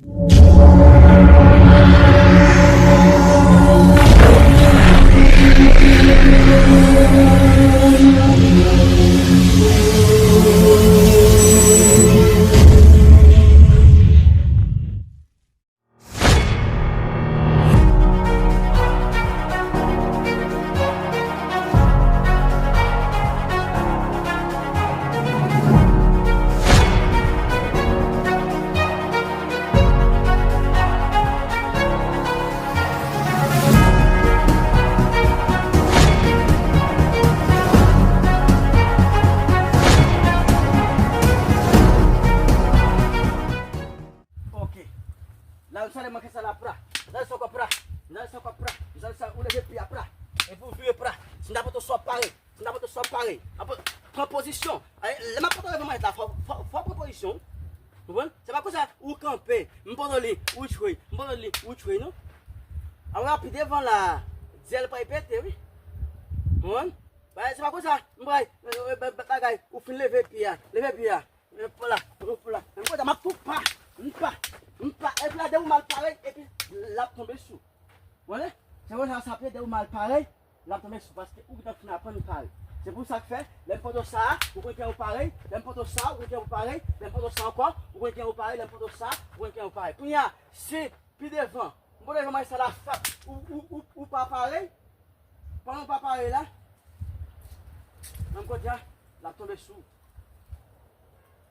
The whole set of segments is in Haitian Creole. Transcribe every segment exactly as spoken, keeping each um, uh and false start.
Ok. La, nou sale manke sa la, pra. Nou sale sa ankò, pra. Nou sale sa ankò, pra. Nou sale sa, ou leve pye a, pra. Epi ou vire, pra. Si m ta pote w sa w ap pare. Si m ta pote w sa w ap pare. Ap, pran pozisyon. Ay, lè m ap pote w leve manchèt la, fò, fò, fò w pran pozisyon. Konprann? Se pa konsa ou kanpe, m pote w li, ou tchwe. M pote w li, ou tchwe, non? Ap rapi devan la, dyèl pral pete, wi. Konprann? Bagay, se pa konsa, m pral, e, e, ba-, ba-, bagay, ou fin leve pye a, leve pye a. Hop la, hop la. Mwen kontan, m ap tou pa, m pa, m pa. Epi la, depi w mal pare, epi l ap tonbe sou. Wè, se konsa sa ap ye, depi w mal pare, l ap tonbe sou, paske ou gentan fin aprann pare. Se pou sa k fè, lè m pote w sa, ou konn kè ou pare, lè m pote w sa, ou konn kè ou pare, lè m pote w sa ankò, ou konn kè ou pare, lè m pote w sa, ou konn kè ou pare. Kounye a, si pi devan, m pote w manchèt sa la, fap, ou, ou, ou, ou pa pare, pandan w pa pare la, menm kote a, l ap tonbe sou ou.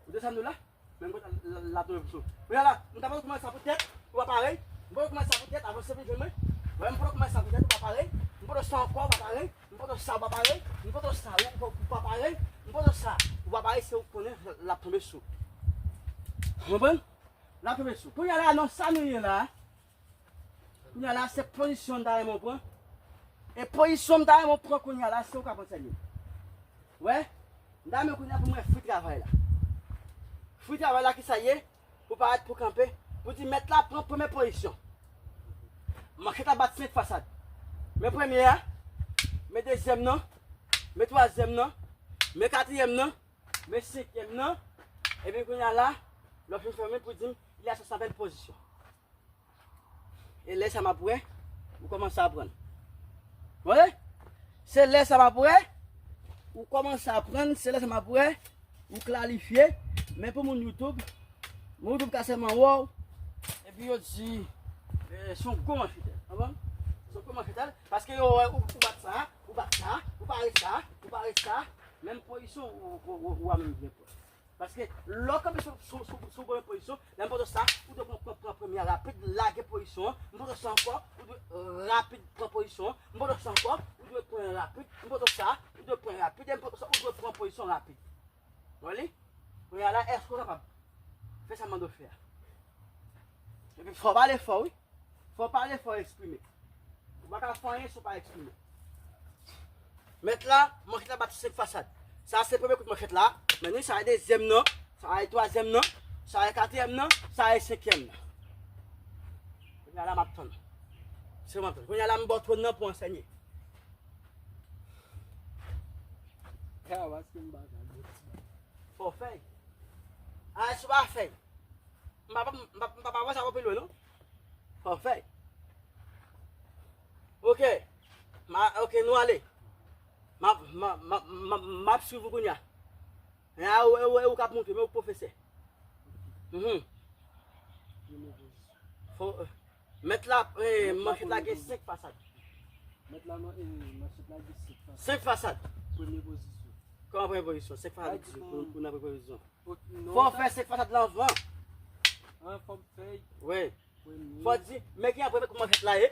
Ou desann nou la? Menm kote l, l, l ap tonbe sou. Kounye a la, m ta pral kòmanse sa pou tèt, ou pa pare. M pral kòmanse sa pou tèt, avanse vin jwenn mwen. Wè, m pral kòmanse sa pou tèt, ou pa pare. M pral sa ankò, ou pa pare. M pral sa, ou pa pare. M pral sa, ou, ou, ou pa pare. M pral sa, ou pa pare, se ou k konnen, l ap tonbe sou. Ou konprann? L ap tonbe sou. Kounye a la, nan sa nou ye la, Kounye a la, se pozisyon m ta renmen w pran. E pozisyon m ta renmen w pran kounye a la, se ou k ap ansèye. Wè, m ta renmen kounye a pou m wè fwi travay la. Fwi travay la, kisa l ye? Pou parèt, pou kanpe, pou di mèt la pran premye pozisyon. Manchèt la bat senk fasad. Men premye a, men dezyèm nan, men twazyèm nan, men katriyèm nan, men senkyèm nan. Epi kounye a la, lè w fin fèmen pou di m, il est à sa belle position. E lè sa m ap wè, ou kòmanse aprann. Wè? Se lè sa m ap wè, ou kòmanse aprann, se lè sa m ap wè, ou klarifye. Men pou moun YouTube, moun YouTube ka sèlman wè w, epi yo di, e, se yon gwo manchèt, konprann? Se yon gwo manchèt, paske yo wè ou, ou bat sa, ou bat sa, ou pare sa, ou pare sa, menm pozisyon ou, ou, ou, ou a menm byen pran. Paske lè w kanpe sou, sou, sou, sou premye pozisyon, lè m pote w sa, ou dwe pran, pran, pran premye a rapid, lage pozisyon an, m pote w sa ankò, ou dwe rapid pran pozisyon an, m pote w sa ankò, ou dwe pran rapid, m pote w sa, ou dwe pran rapid, e m pote w sa, ou dwe pran pozisyon rapid. Wè li? Kounye a la, èske w kapab fè sa m mande w fè a? Epi fò w pale fò, wi. Fò w pale, fò w eksprime. Ou pa ka fè anyen si w pa eksprime. Mèt la, manchèt la bat sou senk fasad. Sa a se premye kout manchèt la. Men ni sa a dezyèm nan, sa a twazyèm nan, sa a katriyèm nan, sa a senkyèm nan. Kounye a la m ap tann. Se m ap tann. Kounye a la m ba w twòn nan pou w ansèye. Ka, paske m pa ka di. Fò w fè. A, si w pa fè. M pa, m pa, m pa, m pa wè sa pran pi lwen, non. Fò w fè. Ok. Ma, ok, nou ale. M ap, m ap, m ap, m ap, m ap swiv ou kounye a. E a, ou, ou, ou k ap montre, men ou pwofesè. Mhm. Fò, e, mèt la, e, manchèt la gen senk fasad. Mèt la, non, e, manchèt la gen senk fasad. Senk fasad. Premye pozisyon. Kòman premye pozisyon? Senk fasad pou, pou nan premye pozisyon. Fò w fè senk fasad la anvan. An, fò m fè. Wi. Premye. Fò w di, men ki an premye kout manchèt la ye.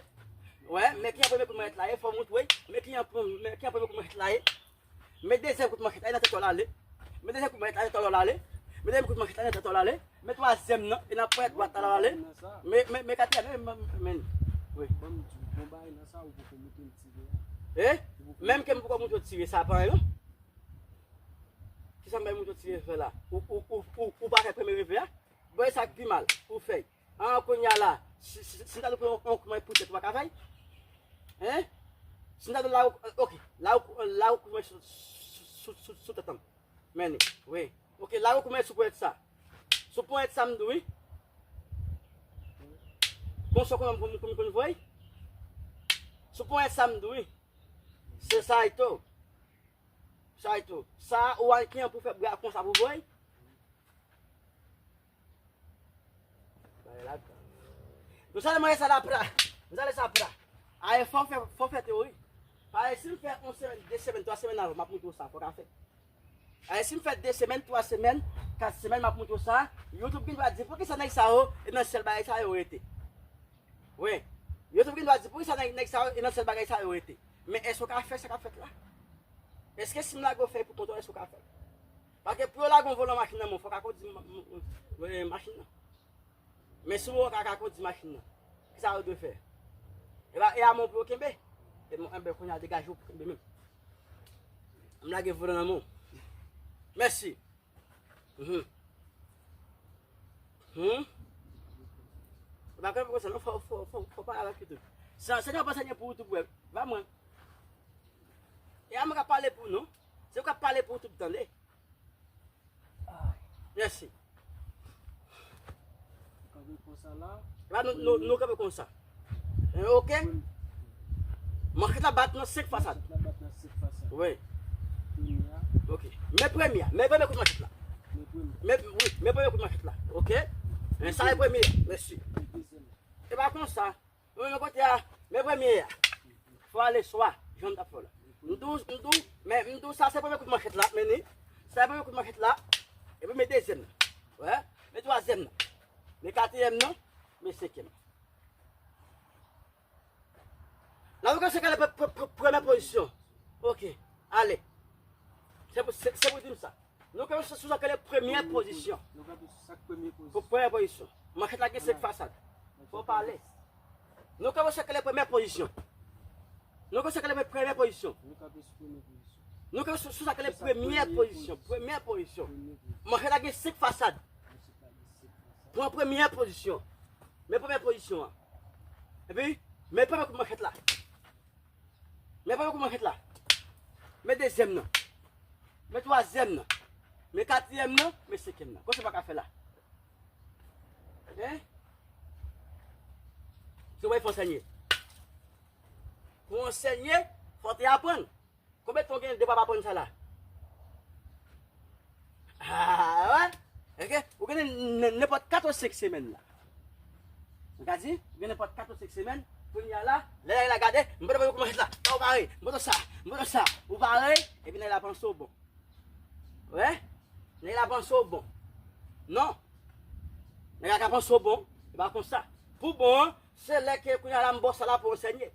Wi, men ki an premye kout manchèt la ye. Fò w montre, men ki an premye, men ki an premye kout manchèt la ye. Men dezyèm kout manchèt la ye nan tèt w l ale. Men dezyèm kout manchèt la ye nan tèt w l ale. Men dezyèm kout manchèt la ye nan tèt w l ale. Men twazyèm nan, e nan pwen dwat la l ale. Men, men, men katriyèm, men, men, men, wi. Ban m di w, bon bagay nan sa, ou poko montre m tire a. E? Menm ke m poko montre w tire, sa pa anyen, non? Kisa m bay moun yo tire fè la? Ou, ou, ou, ou, ou pa fè premye reve a? Bon, e sa k pi mal, ou fè. An, kounye a la, si, si, si m ta dwe pran yon, yon kouman pou tèt, ou pa ka fè? Hein? Si m ta dwe la, ok, la, la, kouman sou, sou, sou, sou, sou tèt an. Men li, wi. Ok, la, kouman sou ponyèt sa. Sou ponyèt sa, m di wi. Bon, sa w konn, konn, konn, konn voye? Si w pran sa m di w, wi. Se sa, Ito. Sa, Ito. Sa, ou al ki an pou fè bra konsa pou voye? Bagay la, nou sa mande sa la pra. Nou sa sa pra. Aye, fò fè, fò fè teori. Paske si m fè yon semèn, de semèn, twa semèn avan, m ap montre w sa, fò ka fè. Paske si m fè de semèn, twa semèn, kat semèn, m ap montre w sa, YouTube gen dwa di, poukisa nèg sa yo, e nan sèl bagay sa yo rete? Wi. YouTube gen dwa di, poukisa nèg, nèg sa yo, e nan sèl bagay sa yo rete? Men èske w ka fè sa k ap fèt la? Èske si m lage w fè pou kont ou, èske w ka fè l? Paske pou yo lage yon volan machin nan men w, fò w ka kondi ma- m- m- machin nan. Men si w ka ka kondi machin nan, kisa yo dwe fè? E ba, e a men w pou yo kenbe? E bon, enben, kounye a degaje w pou kenbe menm. M lage volan nan men w. Mèsi. Mhm. Hmm? Ou pa konn konsa, non, fò, fò, fò, fò pale avèk YouTube. Sa, se nan pa sa gen pou YouTube, wè. Va mwen. E a mwen ka pale pou nou. Se ou ka pale pou YouTube, tande. Mèsi. Kanpe konsa la. La, nou, nou, nou kanpe konsa. Eh, ok? Manchèt la bat nan senk fasad. Manchèt la bat nan senk fasad. Wi. Premye a. Ok. Men premye a. Men premye kout manchèt la. Men premye. Men, wi, men premye kout manchèt la. Ok? Men sa e premye a. Mèsi. Dezyèm. E pa konsa. Mwen, men kote a, men premye a. Fò ale swa, jan m t ap fè w la. M di w, m di w, men m di w sa se premye kout manchèt la, men ni. Sa se premye kout manchèt la. Epi men dezyèm nan. Wè, men twazyèm nan. Men katriyèm nan, men senkyèm nan. La, nou kòmanse gade pre- pre- pre- premyè pozisyon. Ok, ale. Se pou, se, se pou di m sa. Nou kanpe sou sa k rele premyè pozisyon. Nou kanpe sou sa k premye pozisyon. Pou premyè pozisyon. Manchèt la gen senk fasad. Fò w pale. Nou kanpe sou sa k rele premyè pozisyon. Nou kanpe sou sa k rele premyè pozisyon. Nou kanpe sou premye pozisyon. Nou kanpe sou, sou sa k rele premyè pozisyon. Premyè pozisyon. Premye pozisyon. Manchèt la gen senk fasad. Manchèt la gen senk fasad. Pran premyè pozisyon. Men premyè pozisyon an. Epi, men premyè kout manchèt la. Men premye kout manchèt la. Men dezyèm nan. Men twazyèm nan. Men katriyèm nan. Men senkyèm nan. Konsa w pa ka fè la. Hein? Se w fò w ansèye. Pou w ansèye, fò w te aprann. Konbyen tan w gen depi w ap aprann sa la? Ah, wè. Ok? Ou gen n- n- nenpòt kat ou senk semèn la. Ou ka di, ou gen nenpòt kat ou senk semèn, kounye a la, lè la gade, m pa t ap kòmanse la. Sa ou pare, m pa t sa, m pa t sa. Ou pare, epi nèg la panse w bon. Wè? Nèg la panse w bon. Non. Nèg la ka panse w bon, e pa konsa. Pou bon, se lè ke kounye a la m bò sa la pou w ansèye.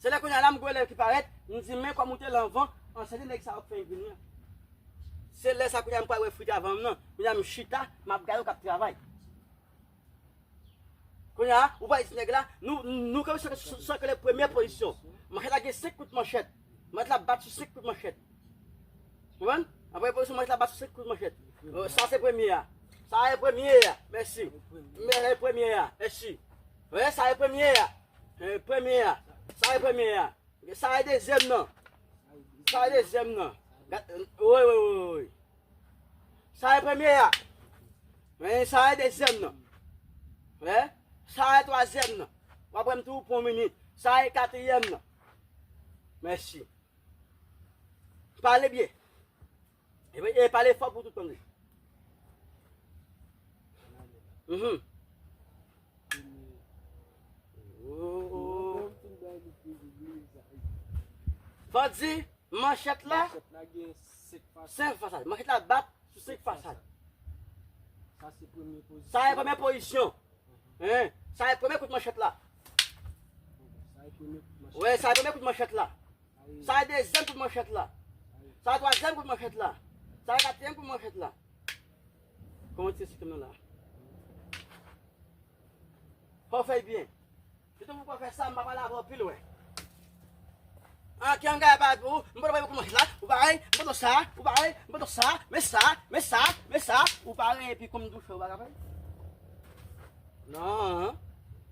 Se lè kounye a la m gwo elèv ki parèt, m di, men kòm ou te la anvan, ansèye nèg sa yo k fè vini an. Se lè sa kounye a m pral wè fritay avan m nan. Kounye a m chita, m ap gade yo k ap travay. Kounye a, ou pral di nèg la, nou, nou kanpe sou, sou, sou sa k rele premyè pozisyon. Manchèt la gen senk kout manchèt. Manchèt la bat sou senk kout manchèt. Konprann? An premye pozisyon, manchèt la bat sou senk kout manchèt. Euh, sa se premye a. Sa e premye a. Mèsi. Men e premye a. Mèsi. Wè, sa e premye a. E premye a. Sa e premye a. Sa e dezyèm nan. Sa e dezyèm nan. Gad, wi, wi, wi, wi. Sa e premye a. Men sa e dezyèm nan. Wè? Sa e twazyèm nan. W ap wè m tou pou yon minit. Sa e katriyèm nan. Mèsi. Pale byen. E, e pale fò pou tout tande. Mhm. Oh. Fò di, manchèt la, senk fasad. Manchèt la bat sou senk fasad. Sa se premye pozisyon. Sa e premye pozisyon. Hein? Sa e premye kout manchèt la. Wè, sa e premye kout manchèt la. Sa e dezyèm kout manchèt la. Sa e twazyèm kout manchèt la. Sa e katriyèm kout manchèt la. Kòman ti sistèm nan la? Fò w fè l byen. Sitou pou w fè sa, m pa pale avè w pi lwen. An, ki an gade pa pou ou, m pa pale pou manchèt la. Ou pare, m pa sa, ou pare, m pa sa, men sa, men sa, men sa, ou pare, epi kòm m di w fè, ou pa ka fè l. Non.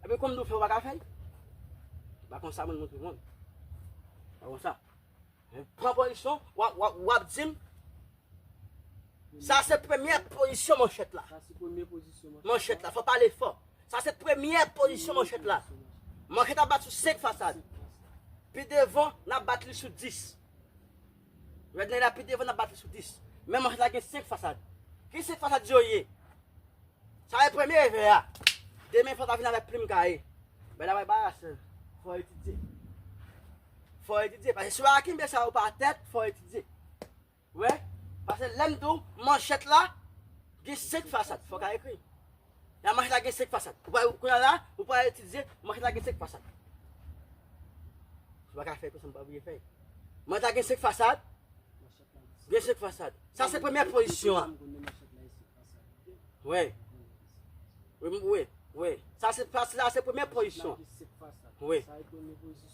Epi kòm m di w fè, ou pa ka fè l. Pa konsa, mwen, mwen, mwen. Pa konsa. Pran pozisyon, w ap, w ap, w ap di m. Sa se premye pozisyon manchèt la. Sa se premye pozisyon manchèt la. Manchèt la, fò pale fò. Sa se premyè pozisyon manchèt la. Manchèt la bat sou senk fasad. Pi devan, n ap bat li sou dis. Red Knight la pi devan, n ap bat li sou dis. Men manchèt la gen senk fasad. Ki senk fasad yo ye? Sa e premye evè a. Demen fò ta vin avèk plim kaye. Bay la bay barase. Fò etidye. Fò etidye. Paske si w a kenbe sa ou pa tèt, fò etidye. Wè? Paske lè m di w manchèt la gen senk fasad. Fò ka ekri. La manchèt la gen senk fasad. Ou pa kounye a la, ou pa etidye, manchèt la gen senk fasad. Ou pa ka fè konsa, m pa bliye fè. Manchèt la gen senk fasad. Gen senk fasad. Sa se premyè pozisyon an. Wi. Wi, wi, wi. Sa se, sa se premyè pozisyon. Wi.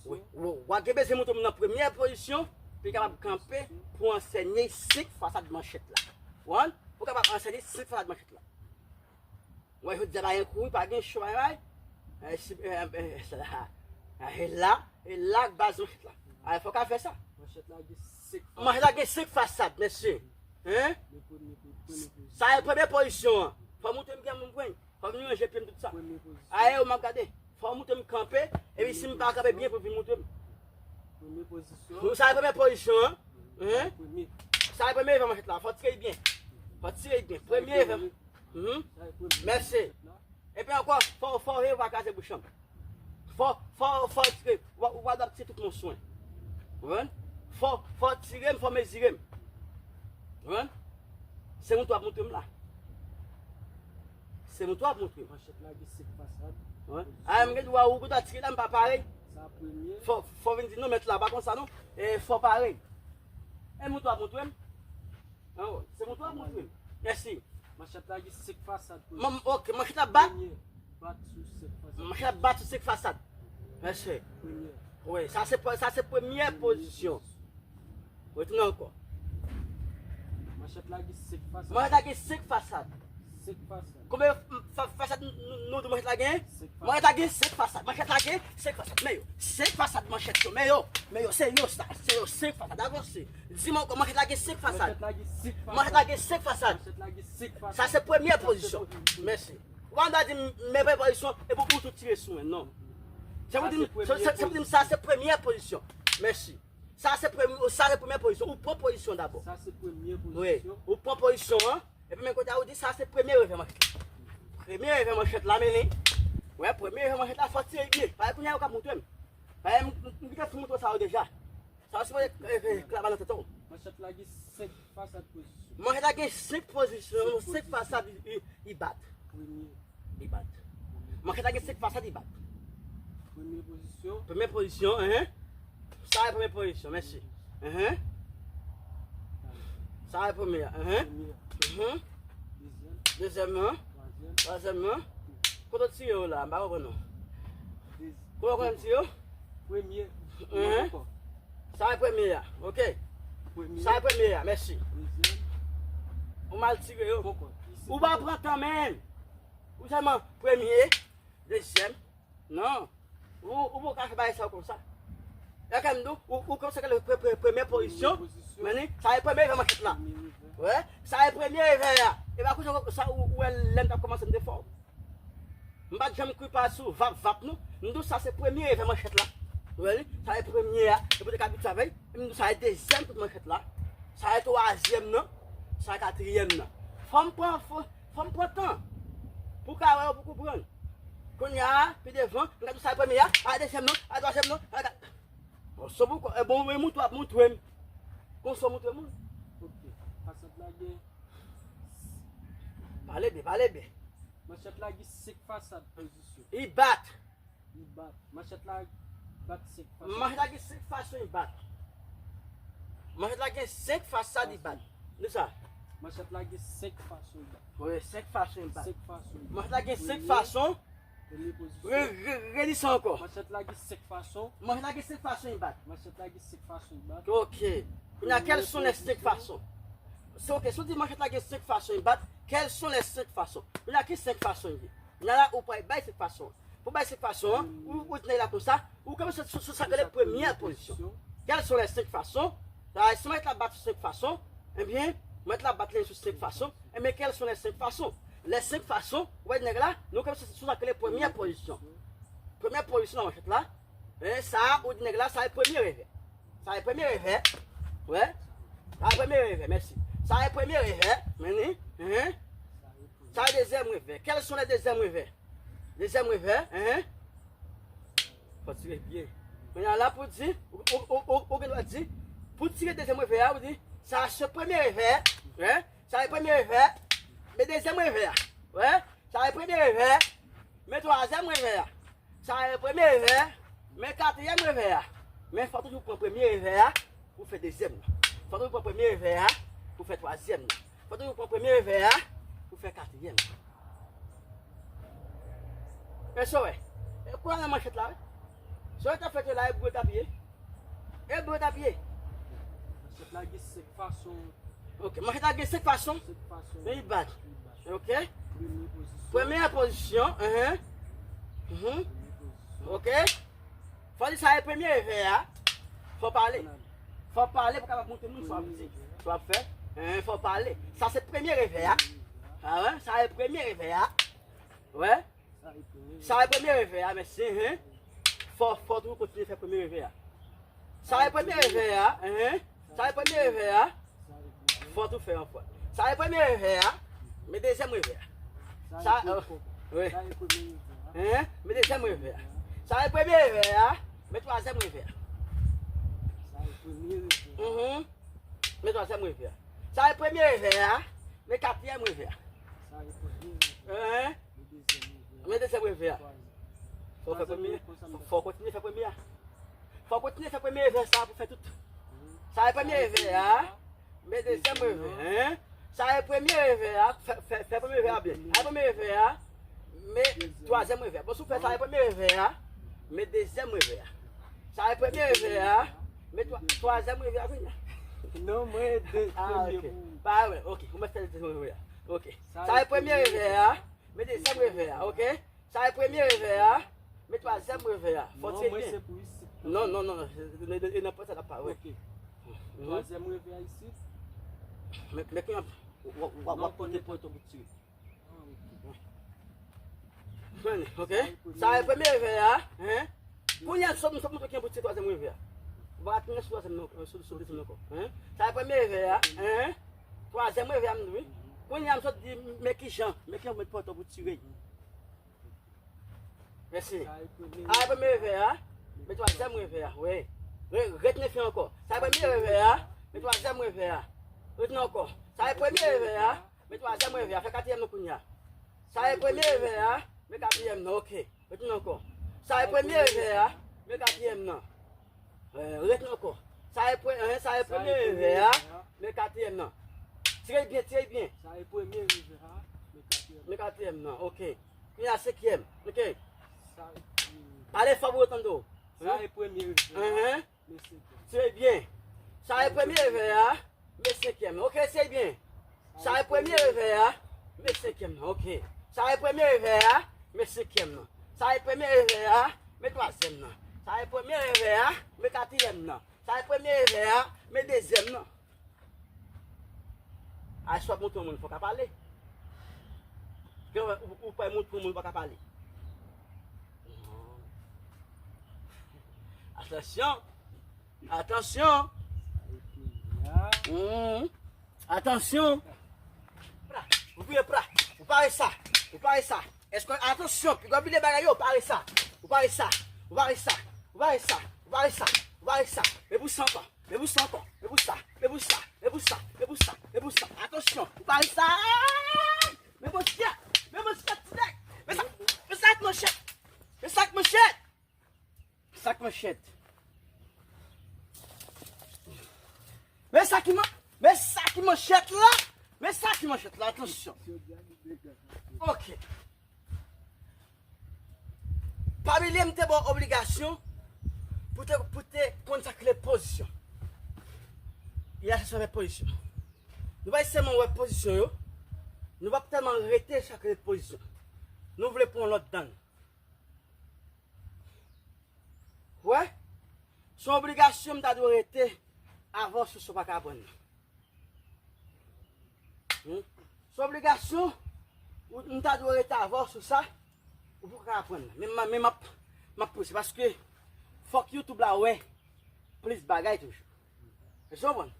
Wi. Ou, ou gen bezwen montre m nan premyè pozisyon, pou li kapab kanpe, pou ansèye senk fasad manchèt la. Ou konprann? Pou kapab ansèye senk fasad manchèt la. Wè, jodi a pa gen kouri, pa gen cho, bay, bay. E, si, e, e, e, sa la. E la, e la, baz manchèt la. A, fò ka fè sa. Manchèt la gen senk fasad. Manchèt la gen senk fasad, mesye. Hein? Sa e premye pozisyon an. Fò montre m gen moun pran. Fò vin ranje pye m tout sa. Premye pozisyon. Aye, ou m ap gade. Fò montre m kanpe. Epi si m pa kanpe byen, pou vin montre m. Premye pozisyon. Sa e premye pozisyon an. Hein? Premye. Sa e premye evè manchèt la. Fò tire byen. Fò tire byen. Premye evè. Mhm. Mèsi. Epi ankò, fò, fò veye pa kraze bouch an. Fò, fò, fò tire. Ou pa, ou pa dwe tire tout monswen. Ou konprann? Fò, fò tire m, fò mezire m. Ou konprann? Se mouton ap montre m la. Se mouton ap montre m. Manchèt la gen senk fasad. Ou konprann? A, m gen dwa ou konn tire la, m pa pare. Sa premye. Fò, fò vin di non, mèt la, pa konsa non. E fò pare. E mouton ap montre m. An, se mouton ap montre m. Mèsi. Manchèt la gen senk fasad. Manm, ok, manchèt la bat. Premye, bat sou senk fasad. Manchèt la bat sou senk fasad. Mèsi. Premye. Wi, sa se pre-, sa se premyè pozisyon. Retounen ankò. Manchèt la gen senk fasad. Manchèt la gen senk fasad. Senk fasad. Konbyen fa-, fasad nou, nou di manchèt la gen? Senk fasad. Manchèt la gen senk fasad. Manchèt la gen senk fasad. Men yo. Senk fasad manchèt yo. Men yo. Men yo. Se yo sa. Se yo senk fasad. Avanse. Di m ankò, manchèt la gen senk fasad. Manchèt la gen senk fasad. Manchèt la gen senk fasad. Manchèt la gen senk fasad. Sa se premyè pozisyon. Sa se premye pozisyon. Mèsi. Ou pa dwe di m, men premyè pozisyon, epi ou tou tire sou mwen, non. Se pou di m, se, se, se pou di m sa se premyè pozisyon. Mèsi. Sa se premye, sa se premyè pozisyon. Ou pran pozisyon dabò. Sa se premye pozisyon. Wi. Ou pran pozisyon an. Epi men kote a ou di sa se premye revè manchèt la. Premye revè manchèt la, men li. Wè, premye revè manchèt la, fò tire byen. Paske kounye a yo ka montre m. Paske m, m, m gentan fin montre w sa yo deja. Sa yo sipoze, e, e, klaba nan tèt ou. Manchèt la gen senk fasad pozisyon. Manchèt la gen senk pozisyon, senk fasad i, i, i bat. Premye. I bat. Manchèt la gen senk fasad i bat. Premye pozisyon. Premye pozisyon, enhen. Sa e premye pozisyon, mèsi. Enhen. Sa e premye a, enhen. Premye. Mhm. Dezyèm. Dezyèm nan. Twazyèm. Twazyèm nan. Kote w tire yo la? M pa konprann non. Dezi-, kote w konn tire yo? Premye. Enhen. Sa e premye a. Ok. Premye. Sa e premye a, mèsi. Dezyèm. Ou mal tire yo. Poko. Ou pa pran tan, men. Ou sèlman premye, dezyèm. Non. Ou, ou poko ka fè bagay sa yo konsa. E kè m di w, ou, ou konsa ke pre-, pre-, premye pozisyon. Premye pozisyon. Men ni, sa e premye revè manchèt la. Premye revè. Wè, sa e premye revè a. E pa kounye a sa ou, ou wè lè m t ap kòmanse m te fò. M pa t janm kwi pa sou vap vap non. M di w sa se premye revè manchèt la. Ou wè li? Sa e premye a. E pou te ka abitye avè l. M di w sa e dezyèm tout manchèt la. Sa e twazyèm nan. Sa e katriyèm nan. Fò m pran, fò, fò m pran tan. Pou ka wè, pou konprann. Kounye a, pi devan, m ka di w sa e premye a, a dezyèm nan, a twazyèm nan, a kat. Bon, se pou, e bon, e mouton ap montre m. Konsa w montre moun. Ok. Fasad la gen. Pale byen, pale byen. Manchèt la gen senk fasad pozisyon. I bat. I bat. Manchèt la bat senk fason. Manchèt la gen senk fason i bat. Manchèt la gen senk fasad i bat. Di sa. Manchèt la gen senk fason i bat. Wi, senk fason i bat. Senk fason i bat. Manchèt la gen senk fason. Premye pozisyon. Re-, re-, reli sa ankò. Manchèt la gen senk fason. Manchèt la gen senk fason i bat. Manchèt la gen senk fason i bat. Ok. Kounye a, quelles sont les cinq façons? Se ok, si w di manchèt la gen senk fason i bat, quelles sont les cinq façons? Kounye a, ki senk fason i ye? Kounye a la, ou pral bay senk fason an. Pou bay senk fason an, ou, ou di nèg la konsa, ou kanpe sou, sou, sou sa k rele premyè pozisyon. Quelles sont les cinq façons? Sa, si manchèt la bat sou senk fason, ebyen, manchèt la bat li sou senk fason, ebyen, quelles sont les cinq façons? Les cinq façons, ou wè nèg la, nou kanpe sou, sou sa k rele premyè pozisyon. Premyè pozisyon nan manchèt la. E sa, ou di nèg la, sa e premye revè. Sa e premye revè. Wè. Sa e premye revè, mèsi. Sa e premye revè. Men ni. Hein? Sa e dezyèm revè. Quels sont les deuxièmes revers? Dezyèm revè. Hein? Fò tire byen. Kounye a la pou di, ou, ou, ou, ou, ou gen dwa di, pou tire dezyèm revè a, ou di, sa se premye revè. Hein? Sa e premye revè. Men dezyèm revè a. Wè. Sa e premye revè. Men twazyèm revè a. Sa e premye revè. Men katriyèm revè a. Men fò toujou pran premye revè a pou fè dezyèm nan. Fò toujou pran premye revè a pou fè twazyèm nan. Fò toujou pran premye revè a pou fè katriyèm nan. Èske w wè? E kou a nan manchèt la, wi. Se w t ap fè la, e bouyo t ap ye. E bouyo t ap ye. Manchèt la gen senk fason. Ok, manchèt la gen senk fason. Senk fason. Men li bat. Li bat. Ok. Premye pozisyon. Premye pozisyon, mhm. Mhm. Premye pozisyon. Ok. Fò di sa e premye revè a. Fò pale. Fò pale pou kapab montre moun sa w ap di. Sa w ap fè. Hein, fò pale. Sa se premye revè a. A wè, sa e premye revè a. Wè. Sa e premye revè a, mèsi, hein. Fò, fò toujou kontinye fè premye revè a. Sa e premye revè a, hein. Sa e premye revè a. Fò tou fè yon fwa. Sa e premye revè a. Men dezyèm revè a. Sa, wi. Hein? Men dezyèm revè a. Sa e premye revè a. Men twazyèm revè a. Mhm. Men twazyèm revè a. Sa e premye revè a. Men katriyèm revè a. Hein? Men dezyèm revè a. Fò w fè premye. Fò, fò w kontinye fè premye a. Fò w kontinye fè premye revè sa pou fè tout. Sa e premye revè a. Men dezyèm revè a. Hein? Sa e premye revè a. Fè, fè, fè premye revè a byen. Sa e premye revè a. Men twazyèm revè a. Bon, si w fè sa e premye revè a. Men dezyèm revè a. Sa e premye revè a. Men twa-, twazyèm revè a kounye a. Non, mwen de, ah, premye ok. Pou. Pa wè, ok. Ou mèt fè dezyèm revè a. Ok. Sa e premye revè a. Men dezyèm revè a, ok? Sa e premye revè a. Men twazyèm revè a. Fò w tire byen. Non, mwen se pou isit. Non, non, non, non. E, e, e nan pòt sa l ap parèt. Ok. Mhm. Twazyèm revè a isit. Men, men kounye a, w, w, w, w ap konte pòt ou pou tire. Ah, ok. Konprann, ok? Sa e premye revè a, hein? Kounye a, m sot, m sot montre ki an pou tire twazyèm revè a. Ou pa ka tounen sou twazyèm nan, sou, sou dezyèm nan ankò, hein? Sa e premye revè a, hein? Twazyèm revè a, m di wi. Kounye a, m sot di, men kijan, men kijan pou met pòt ou pou tire. Mèsi. Sa e premye revè a, men twazyèm revè a, wi. Re-, retene fè ankò. Sa e premye revè a, men twazyèm revè a. Retene ankò. Sa e premye revè a, men twazyèm revè a. Fè katriyèm nan kounye a. Sa e premye revè a, men katriyèm nan, ok. Retene ankò. Sa e premye revè a, men katriyèm nan. Eh, retene ankò. Sa e pre-, eh, sa e premye revè a, men katriyèm nan. Tire byen, tire byen. Sa e premye revè a, men katriyèm. Men katriyèm nan, ok. Kounye a senkyèm, ok. Sa e premye. Pale fò pou yo tande w. Sa e premye revè a, men senkyèm. Tire byen. Sa e premye revè a, men senkyèm nan. Ok, tire byen. Sa e premye revè a, men senkyèm nan. Ok. Sa e premye revè a, men senkyèm nan. Sa e premye revè a, men twazyèm nan. Sa e premye revè a, men katriyèm nan. Sa e premye revè a, men dezyèm nan. A, si w ap montre yon moun, fò w ka pale. Gen, ou, ou pa montre yon moun, ou pa ka pale. Atansyon. Atansyon. Hmm. Atansyon. Pra. Ou priye pra. Ou pare sa. Ou pare sa. Èske, atansyon, pi gwo bile bagay yo, ou pare sa. Ou pare sa. Ou pare sa. Ou pare sa. Ou pare sa. Ou pare sa. Men pou sa ankò. Men pou sa ankò. Men pou sa. Men pou sa. Men pou sa. Men pou sa. Men pou sa. Atansyon. Ou pare sa. Men manchèt. Men manchèt, ti nèg. Men sa. Men sa k manchèt. Men sa k manchèt. Sa k manchèt. Men sa ki man-, men sa ki manchèt la. Men sa ki manchèt la, atansyon. Ok. Pa bliye m te ba w obligasyon pou te, pou te konn sa k rele pozisyon. Li a chèche avèk pozisyon. Nou pa sèlman wè pozisyon yo. Nou pa tèlman rete sa k rele pozisyon. Nou vle pran lòt dan. Wè, se yon obligasyon m ta dwe rete avè w sou sa w pa ka aprann nan. Hmm? Se yon obligasyon Ou, m ta dwe rete avè w sou sa, ou poko ka aprann. Men m, men m ap, m ap pouse, paske fòk YouTube la wè plis bagay toujou. Èske w konprann?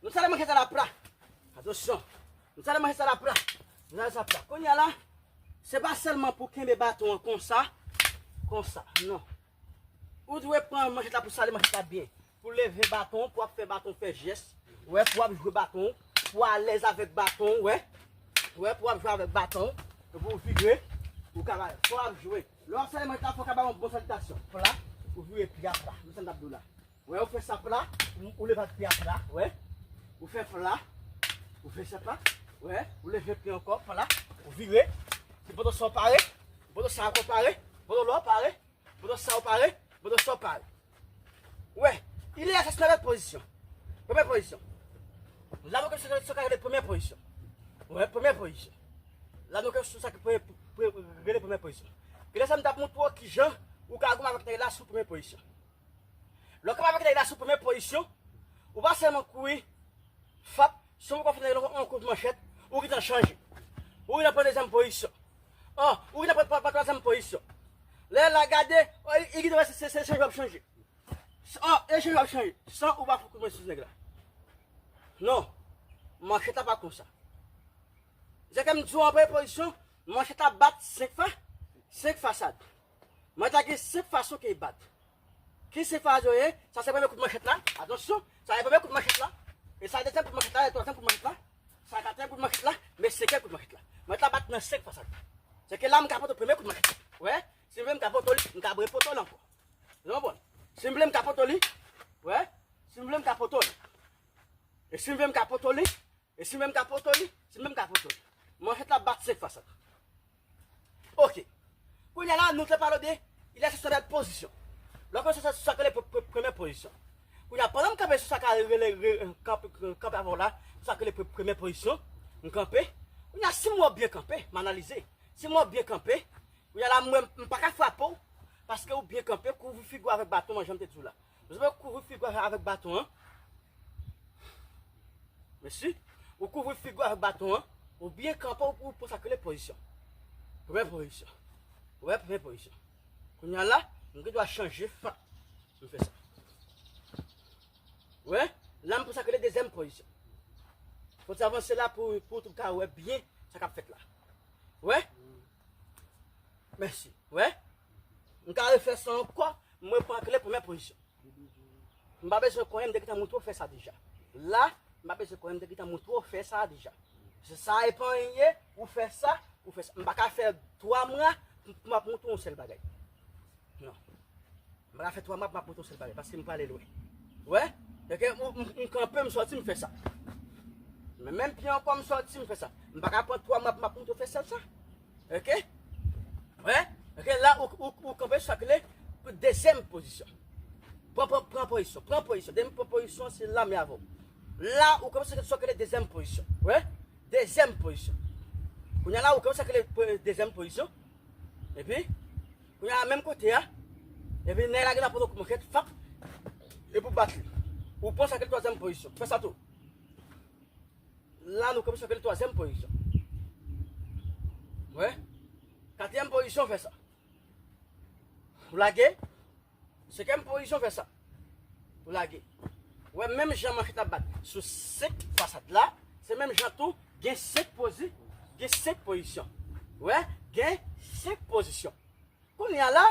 Nou sale manchèt sa la pla. Atansyon. Nou sale manchèt sa la pla. Nou sale sa pla. Kounye a la, se pa sèlman pou kenbe baton an konsa, konsa. Non. Ou dwe pran manchèt la pou sale manchèt la byen. Pou leve baton, pou w ap fè baton fè jès. Wè, pou w ap jwe baton, pou w alèz avèk baton, wè. Wè, pou w ap jwe avèk baton, pou w vire, ou ka ba, pou w ap jwe. Lè w ap sale manchèt la, fò w ka ba yon bon salitasyon. Pla, ou vire pye a pla. Nou sa n ap di w la. Wè, ou fè sa pla, ou, ou leve ak pye a pla, wè. Ou fè pla, ou fè sa pla, wè. Ou leve pye ankò, pla, ou vire. Ti poto sa w pare, poto sa ankò pare, poto lò pare, poto sa w pare, poto sa w pare. Wè, il est assis nan lòt pozisyon. Premye pozisyon. La nou kòmanse sa ka rele premye pozisyon. Wè, premye pozisyon. La nou kòmanse sa ka pre- pre- rele premye pozisyon. E lè sa m t ap montre w kijan ou ka goumen avèk nèg la sou premye pozisyon. Lè w kanpe avèk nèg la sou premye pozisyon, ou pa sèlman kouri, fap, si w poko fè nèg la yon kout manchèt, ou gentan chanje. Ou gentan pran dezyèm pozisyon. An, ou gentan pran, pran, pran twazyèm pozisyon. Lè la gade, an, li, li gentan wè se, se, se chanje w ap chanje. An, e chanje w ap chanje. San ou pa fout kout manchèt sou nèg la. Non. Manchèt la pa konsa. Se ke m di w an premye pozisyon, manchèt la bat senk fa, senk fasad. Manchèt la gen senk fason ke l bat. Ki senk fasad yo ye? Sa se premye kout manchèt la. Atansyon, sa se premye kout manchèt la. E sa dezyèm kout manchèt la, e twazyèm kout manchèt la. Sa katriyèm kout manchèt la, men senkyèm kout manchèt la. Manchèt la bat nan senk fasad. Se ke la m ka pote premye kout manchèt la. Wè, si m vle m ka pote li, m ka repote l ankò. Ou konprann? Si m vle m ka pote li. Wè, si m vle m ka pote li. E si m vle m ka pote li, E si m menm ka poto li? Si m menm ka poto li. Manchèt la bat senk fasad. Ok. Kounye a la, nou te pale de, il est assis nan pozisyon. Lè w konn se sa, sa k rele pre- pre- premye pozisyon. Kounye a, pandan m kanpe sou sa ka rele, re- kanpe, kanpe avè w la, sou sa k rele pre- premye pozisyon, m kanpe. Kounye a, si m wè w byen kanpe, m analize. Si m wè w byen kanpe, kounye a la, m wè m pa ka frape w, paske ou byen kanpe, kouvri figi w avèk baton an, jan m te di w la. Ou bezwen kouvri figi w avèk baton an. Mesi, ou kouvri figi w avèk baton an, ou byen kanpe, ou, ou pran sa k rele pozisyon. Premye pozisyon. Ou wè, premye pozisyon. Kounye a la, m gen dwa chanje, fap. M fè sa. Ou wè, la, m pran sa k rele dezyèm pozisyon. Fò w avanse la pou, pou w ka wè byen sa k ap fèt la. Ou wè? Mèsi. Ou wè? M ka refè sa ankò, m repran k rele premye pozisyon. M pa bezwen konnen, m te gentan montre w fè sa deja. La, m pa bezwen konnen, m te gentan montre w fè sa deja. Se sa e pa anyen, ou fè sa, ou fè sa. M pa ka fè twa mwa pou m ap montre w yon sèl bagay. Non. M pa ka fè twa mwa pou m ap montre w yon sèl bagay, paske m prale lwen. Wè? Èske ou, m, m kanpe, m sòti, m fè sa. Men menm pye ankò, m sòti, m fè sa. M pa ka pran twa mwa pou m ap montre w fè sèl sa. Ok? Wè? Ok, la, ou, ou, ou kanpe sou sa k rele dezyèm pozisyon. Pran, pran, pran pozisyon, pran pozisyon. Depi m pran pozisyon, se lame avè w. La, ou kanpe sou sa k rele dezyèm pozisyon. Wè? Dezyèm pozisyon. Kounye a la, ou kanpe sou sa k rele pre- dezyèm pozisyon. Epi, kounye a, menm kote a. Epi, nèg la gen la pote w kout manchèt, fap. Epi w bat li. Ou pran sa k rele twazyèm pozisyon. Fè sa tou. La, nou kanpe sa k rele twazyèm pozisyon. Wè. Katriyèm pozisyon, fè sa. Ou lage. Senkyèm pozisyon, fè sa. Ou lage. Wè, menm jan manchèt la bat sou senk fasad la, se menm jan tou, gen senk pozi, gen senk pozisyon. Wè, gen senk pozisyon. Kounye a la,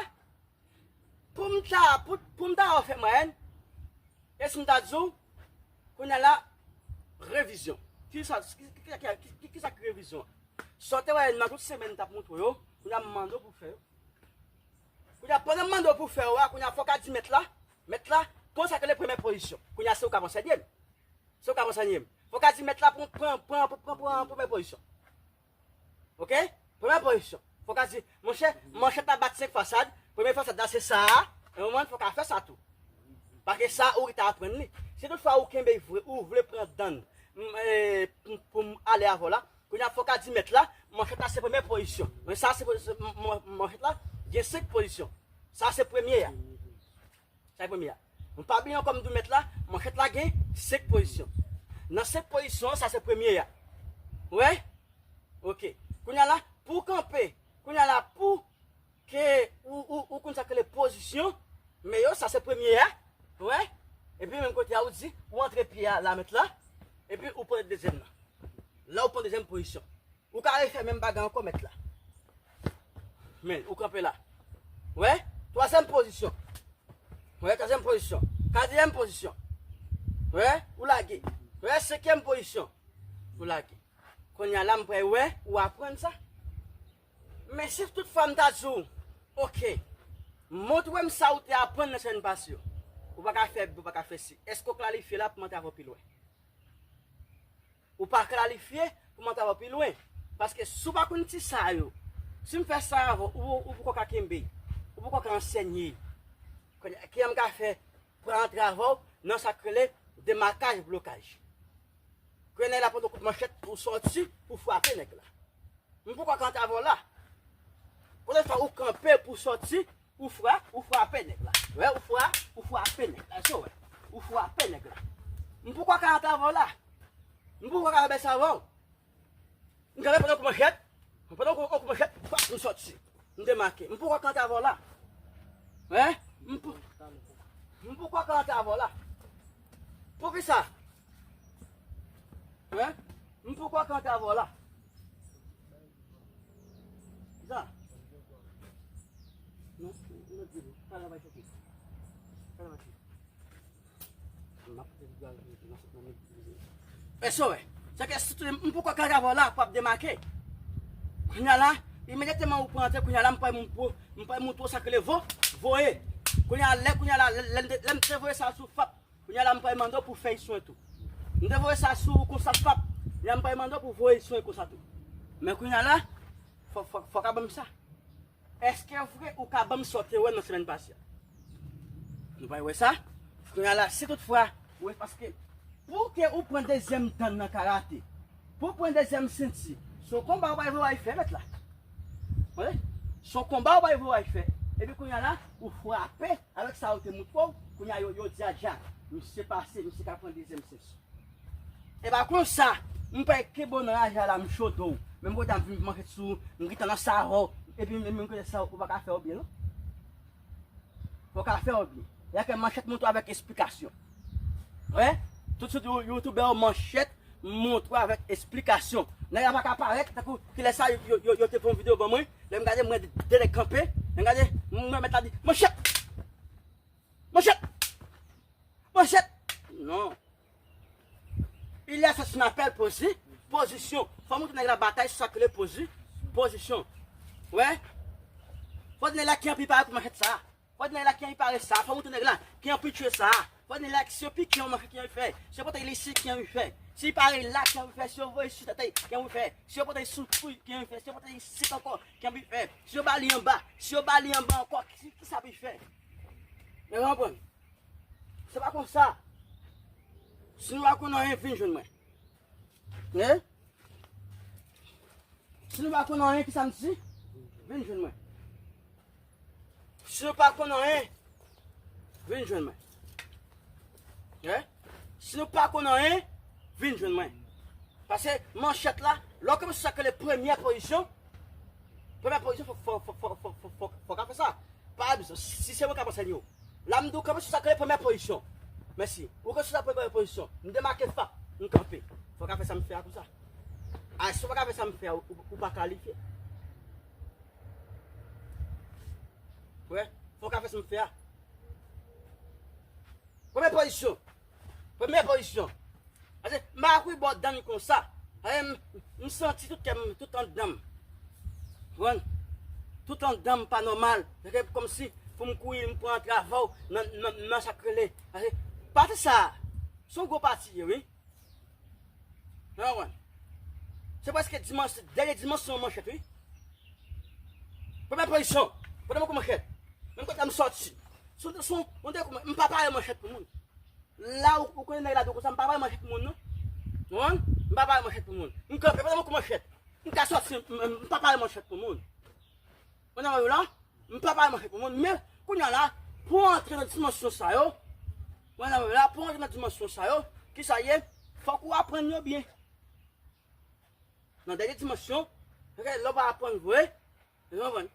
Pou m ta, pou, pou m ta fè mwayèn, e si m ta di w, kounye a la, revizyon. Ki sa, ki, ki, ki, ki, ki, ki sa ki revizyon an? Sa w te wè nan tout semèn m t ap montre w yo, kounye a m mande w pou w fè yo. Kounye a, pandan m mande w pou w fè yo a, kounye a, fò w ka di mèt la, mèt la, pran sa k rele premye pozisyon. Kounye a, se ou k ap ansèye m. Se ou k ap ansèye m. Fò w ka di mèt la, pran, pran, pran, pran, pran, pran premye pozisyon. Ok? Premye pozisyon. Fò w ka di, monchè, manchèt la bat senk fasad. Premye fasad la se sa a. E ou menm fò w ka fè sa tou. Paske sa ou ki ta aprann li. Si toutfwa ou kenbe vre, ou vle pran dan m, e, pou, pou m ale avè w la, kounye a fò w ka di mèt la, manchèt la se premye pozisyon. Men sa se, se, m- m- manchèt la, gen senk pozisyon. Sa se premye a. Sa se premye a. Nou pa bliye ankò m di w mèt la, manchèt la gen senk pozisyon. Nan senk pozisyon an, sa se premye a. Ou wè? Ok. Kounye a la, pou w kanpe, kounye a la, pou ke ou, ou, ou konn sa k rele pozisyon, men yo, sa se premye a, wè, epi menm kote a, ou di, ou antre pye a la, mèt la, epi ou pran dezyèm nan. La, ou pran dezyèm pozisyon. Ou ka refè menm bagay ankò, mèt la. Men, ou kanpe la. Wè, twazyèm pozisyon. Wè, twazyèm pozisyon. Katriyèm pozisyon. Wè, ou lage. Wè, senkyèm pozisyon. Ou lage. Kounye a la, m pral wè, ou aprann sa. Men si tout fwa m ta di w, oke, montre m sa ou te aprann nan semèn pase yo. Ou pa ka fè, ou pa ka fè si. Èske w klarifye la pou m antre avè w pi lwen? Ou pa klarifye pou m antre avè w pi lwen. Paske si w pa konn ti sa yo, si m fè sa avè w, ou, ou poko ka kenbe, ou poko ka ansèye. Kounye a, ki jan m ka fè pou antre avè w nan sa k rele demakaj, blokaj? Kounye a la pran yon kout manchèt pou sòti, pou frape nèg la. M poko ka antre avè w la. Kote fè ou kanpe pou sòti, ou fra, ou frape nèg la. Wè, ou fra, ou frape nèg la. Èske w wè? Ou frape nèg la. M poko ka antre avè w la. M poko ka fè sa avè w. M kanpe pandan w kou manchèt. Pandan w kou manchèt, pap, m sòti. M demake. M poko ka antre avè w la. Wè? M po-, m poko ka antre avè w la. Poukisa? Wè? M poko ka antre avè w la. Kisa? Non, m ap di w. Pale avè choke. Pale avè choke. M ap di w, m ap di w. Èske w wè? Sa ke si tou, m poko ka antre avè w la, pou ap demake. Kounye a la, imedyatman ou pran antre, kounye a la, m pral moun pou, m pral montre w sa k rele vo, voye. Kounye a, lè, kounye a la, lè, lè, lè m te voye sa sou fap, kounye a la, m pral mande w pou fè swen tou. M te voye sa sou konsa fap. Kounye a, m pral mande w pou voye swen konsa tou. Men kounye a la, fò, fò, fò ka ban m sa. Èske vre ou ka ban m sa w te wè nan semèn pase a? Nou pral wè sa. Kounye a la, si toutfwa, ou wè, paske pou ke ou pran dezyèm dan nan karate, pou w pran dezyèm senti, se yon konba ou pral voye al fè, mèt la. Wi. Se yon konba ou pral voye al fè. Epi kounye a la, ou frape avèk sa yo te montre w, kounye a yo, yo di a dja, misye pase, misye ka pran dezyèm senti. E pa konsa, m pral kenbe w nan raje a la, m chode w. Menm kote a m vin manchèt sou ou, m gentan nan sa avè w. Epi menm, menm kote sa, ou pa ka fè w byen, non. Ou pa ka fè w byen. Y a ke manchèt montre w avèk esplikasyon. Wè? Tout sou You-, youtubè yo manchèt montre w avèk esplikasyon. Nèg la pa ka parèt, tankou kilè sa yo, yo, yo, yo te fè yon videyo ban mwen. Lè m gade, m wè de, de nèg kanpe. Lè m gade, m wè mèt la di, manchèt! Manchèt! Manchèt! Non. Il y a ce qu'on appelle posi-, pozisyon. Fò montre nèg la batay, sa k rele posi-, pozisyon. Wè. Fò nèg la ki anpi pare pou manchèt sa. Fò nèg la ki anpi pare sa. Fò montre nèg la ki anpi tchwe sa. Fò nèg la si yo pike yon manchèt ki anpi fè. Si yo pote li isit ki anpi fè. Si li pare la ki anpi fè. Si yo voye sou tèt ki anpi fè. Si yo pote sou kou ki anpi fè. Si yo pote isit ankò ki anpi fè. Si yo ba li anba. Si yo ba li anba ankò, ki, ki sa pi fè? Nèg la konprann. Se pa konsa. Si nou pa konn anyen, vin jwenn mwen. Wi. Si nou pa konn anyen, kisa m di? Vin jwenn mwen. Si nou pa konn anyen, vin jwenn mwen. Wi. Si nou pa konn anyen, vin jwenn mwen. Paske manchèt la, lè w kòmanse sa k rele premyè pozisyon, premyè pozisyon, fò, fò, fò ka fè sa. Pa egzanp, si se mwen k ap ansèye w. La, m di w kanpe sou sa k rele premyè pozisyon. Mèsi. Ou kanpe sou sa premyè pozisyon. M demake fap. M kanpe. Fò w ka fè sa m fè a konsa. A, si w pa ka fè sa m fè a, ou, ou, ou pa kalifye. Wè, fò w ka fè sa m fè a. Premyè pozisyon. Premyè pozisyon. Pase m pa kouri bò dan l konsa. Pase m, m santi tout kè m, tout anndan m. Konprann? Tout anndan m pa nòmal. Se kòmsi pou m kouri, m pran travay nan, nan, nan sa k rele. Pase pati sa a, se yon gwo pati ye, wi. Ou konprann? Se prèske dimans-, dènye dimansyon manchèt, wi. Premyè pozisyon. Pandan m kou manchèt. Menm kote m sòti. Sou, sou, m pa pare manchèt pou moun. La ou, ou konnen nèg la di w konsa, m pa pare manchèt pou moun, non. Ou konprann? M pa pare manchèt pou moun. M kanpe, pandan m kou manchèt. M ka sòti, m, m, m pa pare manchèt pou moun. Ou nan la? M pa pale manchèt pou moun, men kounye a la, pou w antre nan dimansyon sa yo, kounye a la, pou w antre nan dimansyon sa yo, kisa ye? Fòk ou aprann yo byen. Nan dènye dimansyon, Ok, lè w pa aprann vre, ou konprann?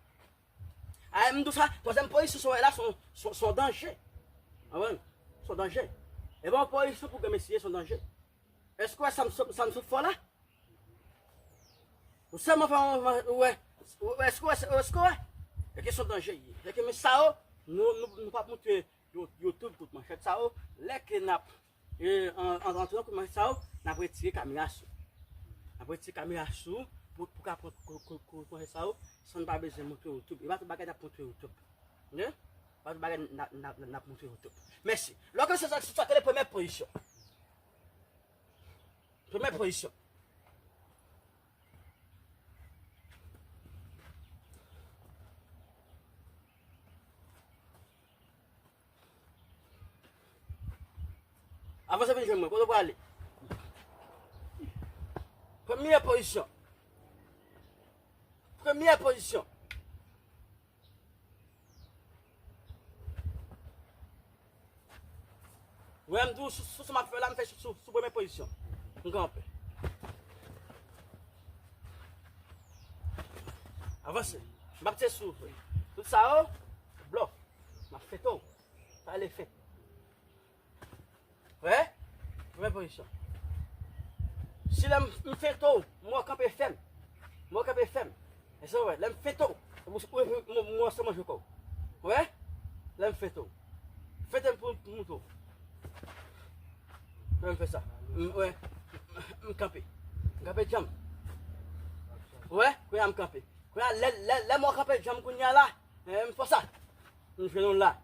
A, m di w sa, twazyèm pozisyon sa w wè la, se yon, se yon, se yon danje. Ou konprann? Se yon danje. E pa yon pozisyon pou granmesi ye, se yon danje. Èske w wè sa m sot, sa m sot fè w la? Ou sèlman fè yon, ou wè, ou wè, èske w wè, èske w wè? E ke se yon danje ye. E ke men sa yo, nou, nou, nou p ap montre You-, YouTube, kout manchèt sa yo, lè ke n ap, e, an, an, antre nan kout manchèt sa yo, n ap retire kamera sou. N ap retire kamera sou pou, pou ka pran kou-, kou-, kou-, kout manchèt sa yo, san n pa bezwen montre YouTube. E pa tout bagay n ap montre YouTube. Ok? Pa tout bagay n ap, n ap, n ap montre YouTube. Mèsi. Lòk se sa, se sa ki rele premyè pozisyon. Premyè pozisyon. Avanse vin jwenn mwen. Kote w prale? Premyè pozisyon. Premyè pozisyon. Wè, m di w, sou, sou, sou m ap fè la, m fè sou, sou, sou premyè pozisyon. M kanpe. Avanse. M ap tire souf. Tout sa yo, blòf. M ap fente w. Sa rele fent. Wè? Premyè pozisyon. Si lè m, m fente w, m wè w kanpe fèm. M wè w kanpe fèm. E sa w wè, lè m fente w, m, m, m, m wè w sèlman jwe kò w. Wè? Lè m fente w. Fente m pou, pou m montre w. Lè m fè sa. M, wè. M kanpe. M kanpe djanm. Wè? Kounye a m kanpe. Kounye a, lè, lè, lè m wè w kanpe djanm kounye a la, e, m fè w sa. M jwenn w la.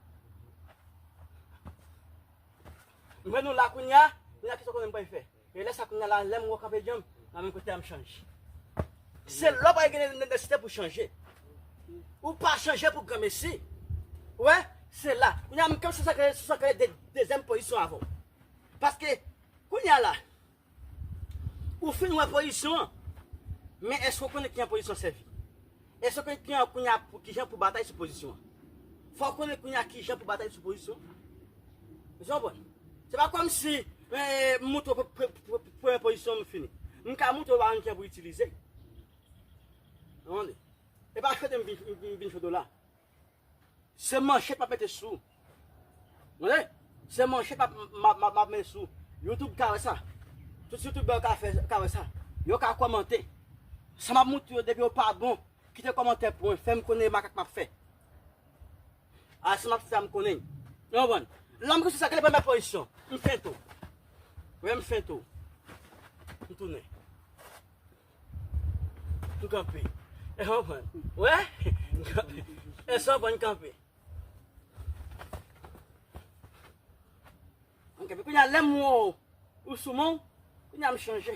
M jwenn w la kounye a, kounye a kisa w konnen m pral fè? E lè sa kounye a la, lè m wè w kanpe djanm, nan menm kote a m chanje. Se la w pral gen nesesite pou chanje. Ou pa chanje pou granmesi. Ou wè? Se la. Kounye a m kanpe sou sa k rele, sou sa k rele de, dezyèm pozisyon avè w. Paske, kounye a la, ou fin wè pozisyon an, men èske w konnen kijan pozisyon an sèvi? Èske w konnen kijan, kounye a, pou, kijan pou batay sou pozisyon an? Fò w konnen kounye a kijan pou batay sou pozisyon an. Ou konprann? Se pa kòmsi, eh, m montre w pre-, pre-, pre-, premyè pozisyon m fini. M ka montre w pa konn kijan pou itilize. Ou konprann? E pa fente m vin, vin, vin fente w la. Se manchèt m ap mete sou ou. Tande? Se manchèt m ap, m ap, m ap, m ap mete sou ou. YouTube ka wè sa. Tout youtubè ka fè, ka wè sa. Yo ka kòmante. Sa m ap montre yo, depi yo pa bon, kite kòmantè pou mwen, fè m konnen makak m ap fè. A, sa m ap fè a m konnen. Ou konprann? Lè m konsa, gade premyè pozisyon. M fente w. Wè, m fente w. M tounen. M kanpe. E w konprann? Wè? M kanpe. E sa w konprann, m kanpe. M kanpe. Kounye a, lè m wè w, ou sou mwen, kounye a m chanje.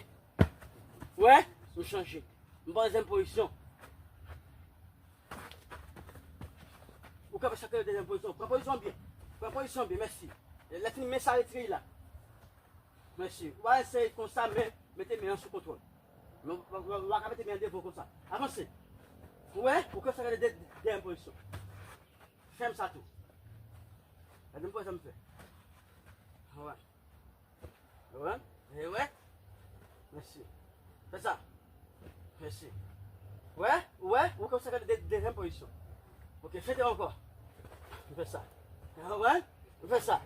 Wè? M chanje. M pran dezyèm pozisyon. Ou kanpe sa k rele dezyèm pozisyon. Pran pozisyon byen. Pran pozisyon byen, mèsi. Lè fini, men sa retire la. Mèsi. Ou pa eseye konsa, men mete men an sou kontwòl. Men w, w, w, w pa ka mete men an devan konsa. Avanse. Ou wè? Ou kanpe sa k rele de, de, dezyèm pozisyon. Fè m sa tou. Gade m kòman sa m fè. Alright. Ou wè? E wè? Mèsi. Fè sa. Mèsi. Wè? Ou wè? Ou kanpe sa k rele de, dezyèm pozisyon. Ok, fè sa ankò. Fè sa. Ou wè? Fè sa.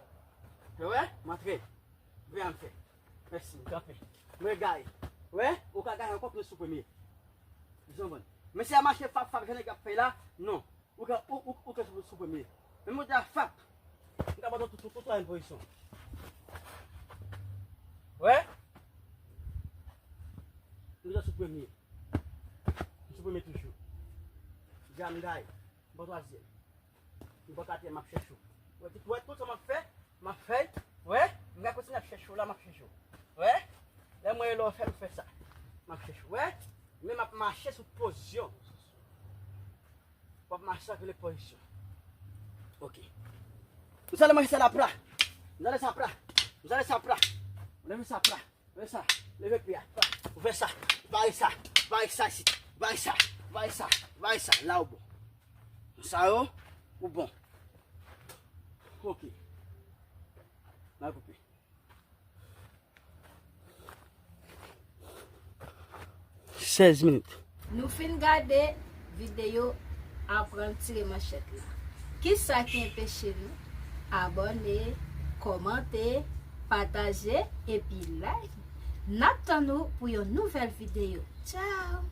Ou wè? M antre. Vè a m fè. Mèsi, m kanpe. Mwen gaye. Wè? Ou ka gaye ankò plis sou premye. Ou konprann? Men si a mache fap, fap, jan nèg ap fè la, non. Ou ka, ou, ou, ou ka sou, sou premye. Men mwen te a fap. M ka ba w tout, tout, tout twazyèm pozisyon. Wè? M te sou premye. M sou premye toujou. Vè a m gaye. M pran twazyèm. M pran katriyèm, m ap chèche w. Wè, tout, wè, tout sa m ap fè, m ap fè. Wè, m ka kontinye ap chèche w la, m ap chèche w. Wè, lè mwen rele w fè, m fè sa. M ap chèche w. Wè, men m ap mache sou pozisyon. W ap mache ak le pozisyon. Ok. M sale mache sa la pra. M sale sa pra. M sale sa pra. M leve sa pra. Fè sa. Leve pye a. Ou fè sa. Vare sa. Vare sa isit. Vare sa. Vare sa. Vare sa. La ou bon. Sa yo, ou bon. Ok. N a koupe. Sèz minit. Nou fin gade videyo aprann tire manchèt la. Kisa ki enpeche nou abòne, kòmante, pataje epi like? N ap tann ou pou yon nouvèl videyo. Tchao!